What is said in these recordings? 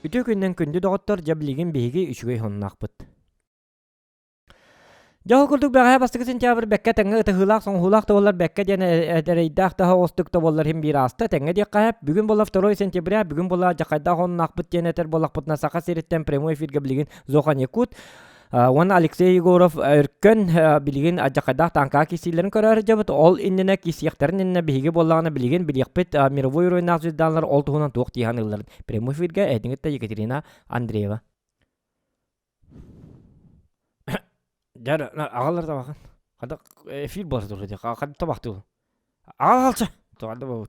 Үтүө күнүнэн күндү доҕоттор, дьэ билигин биһиги үчүгэй сонуннаахпыт. Дьэ ол курдук бэҕэһээ бастакы сентябрь бэккэ тэҥҥэ ытыһыылаах соҥоһуулаах да буоллар бэккэ диэн эрэйдээх да оҕустук да буоллар иһин биир ааста тэҥҥэ диэххэ сөп. Бүгүн буолла 2 сентября, бүгүн буолла дьахайдаах оннаахпыт диэн этэр буоллахпытына Саха сириттэн прямой эфиргэ билигин Зохан Якут уонна Алексей Егоров Өркөн билигин алдьархайдаах тааҥкаҕа киирсиилэрин көрөөр дьабыт. Ол иннинэ киирсиэхтэрин иннинэ биһиги буоллаҕына билигин билиэхпит мировой уровеннаах звездаалар ол туһунан туох дии саныылларын. Прямой эфиргэ эһигититтэн Екатерина Андреева. Дьэр, аҕалар табахан. Хада эфир буолар турар дии. Хада табахтыы. Аҕалча. Туганда бу.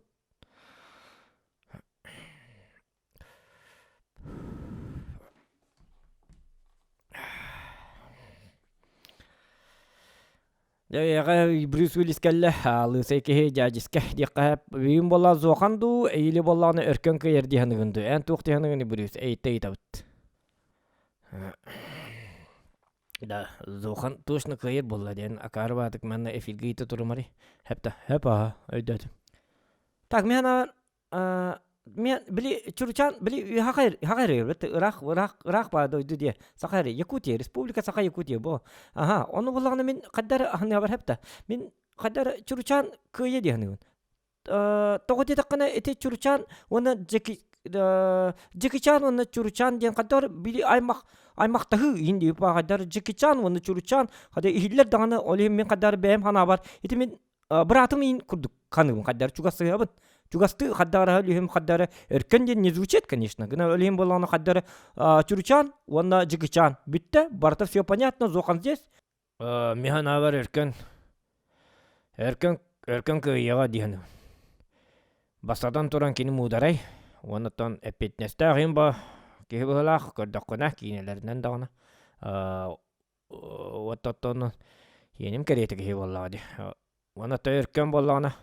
Дьэ, Брюс Уиллис кэллэ, лысый киһи дьээдьискэ диэххэ бүгүн буолла зохан дуу, эйили буоллаҕына өркөн кыайар дии саныгын дуу, эн туох дии саныгын Брюс, эйиттэ ыйытабыт. Да, зохан точно кыайар буолла диэн акаары баатык манна эфиргэ ыйыта турумари. Хэп да, хэп аха, өйдөөтүм. Так, мен мен били Чуручан били хахайр хахайр ыраах ыраах ыраах баа дойду диэ Саха Якутия Республика Саха Якутия бу аха ону буллаҕына мин хаддар аһыныабар хэпта мин хаддар Чуручан кыайа дии саныыбын тоҕо диэтэххинэ ити Чуручан уонна Джеки Джекичан уонна Чуручан диэн хаддар били аймах аймахтаһыы иһин дии хаддар Джекичан уонна Чуручан хада иһиллэр даҕаны ол иһин мин хаддар бэйэм ханаабар ити мин быраатым иин курдук ханыыбын хайдары чугастыһабын чугастыы хайдары өлүһүм хайдары өркөн диэн не звучит конечно гына өлүһүм буоллаҕына хайдары чуручаан уонна дьыгычаан бүттэ барыта все понятно зохан здесь михан аабар өркөн өркөн өркөн кыайыаҕа диэн бастатан туран кини муударай уонна эппиэтинэстээх иһин ба киһи быһыылаах көрдөххүнэ киинэлэринэн даҕаны Оттон иэним кэриэтэ киһи буоллаҕа дии. Уонна оттон өркөн буоллаҕына,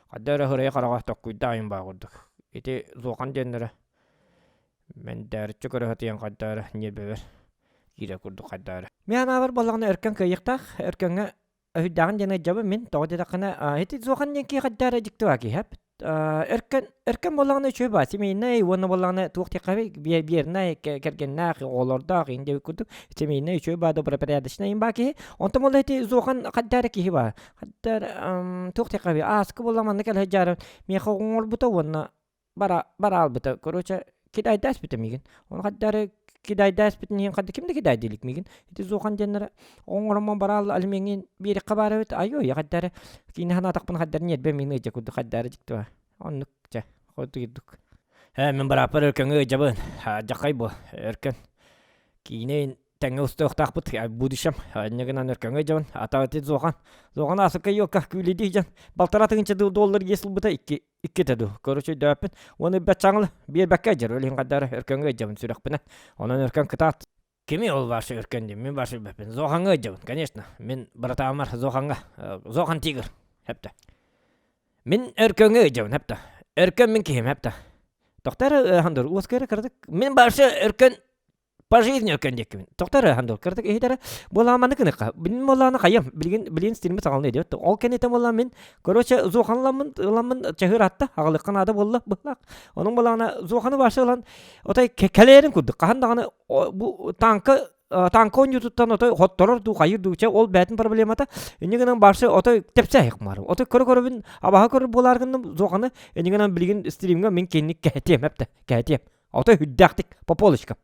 хайда эрэ сырайа-хараҕа токкуйдаайын баа курдук. Ити Зохан диэннэрэ мэндээриччи көрө сатыйан хайда эрэ ньиэрбэбэр киирэр курдук хайда эрэ. Мин анаабар буоллаҕына өркөн кыайыахтаах, өркөҥҥө өһүйдээҕин диэн ыйдьабын мин. Тоҕо диэтэххинэ, ити Зохан диэн киһи хайда эрэ дьикти баа киһи Өркөн өркөн буоллаҕына үчүгэй баа семейнэй уонна буоллаҕына туох диэххэ биэрнэй кэргэннээх оҕолордоох иһин диэбит курдук семейнэй үчүгэй баа добропорядочнай иһин баа киһи онтон буолла ити зохан хайда эрэ киһи баа хайда эрэ туох диэххэ ааскы буолла манна кэлэ сылдьаары миэхэ оҥорбута уонна бара бара албыта короче кидайдаспыта миигин ону хайда эрэ кидайдаспытын иһин хайда ким да кидайда илик миигин ити зохан диэннэрэ оҥороммон бараал алимеҥҥин биэриэххэ баар эбит айой хайда эрэ киинэ санаатахпына хайда эрэ ньиэрбэ миин ыдьа курдук хайда эрэ дьикти баар оннук чэ хотуйдук ээ мин бырааппар өркөҥҥө ыдьабын дьахай бу өркөн киинэ тэҥҥэ устуохтаахпыт будущем инньэ гынан өркөҥҥө ыдьабын ата ити зохан зохан асыкка йокка күүлэдии дьон балтараа тыһыынча доллар иэс ылбыта икки иккитэ дуу короче өйдөөппүн уонна баччаҥыл биэрбэккэ дьэр ол иһин хайдары өркөҥҥө ыдьабын сүрэхпинэн онон өркөн кытаат Кими ол ваша өркөн диэн мин ваша билбэппин Зохаҥҥа ыдьабын конечно мин братаамар Зохаҥҥа Зохан Тигр хэптэ мин өркөҥҥө ыдьабын хэптэ өркөн мин киһим хэптэ тохтор хандыр уоскайра кыратык мин барша өркөн по жизни өркөн диэккибин тохтор хандыр кыратык иһитэрэ буолааманы кыныкка билин буолааны хайам билигин билин стилми саҕалны диэт ол кэннитэ буолла мин короче Зоханламмын ыламмын чаһыыр атта аҕалыкка наада буолла быһлаах онон буолаана Зоханы ваша ылан отой кэлээрин курдук хаһан даҕаны бу тааҥка тааҥка оонньуутуттан отой хотторор дуу хайыр дуу чэ ол бээтин проблемата инньэ гынан барсы отой тэпсээһик маар отой көрө көрөбүн абаһа көрөр буолаар гынным зоҕаны инньэ гынан билигин стримҥа мин кинини кэһэтиэм эптэ кэһэтиэм отой үрдээхтик по полочкам.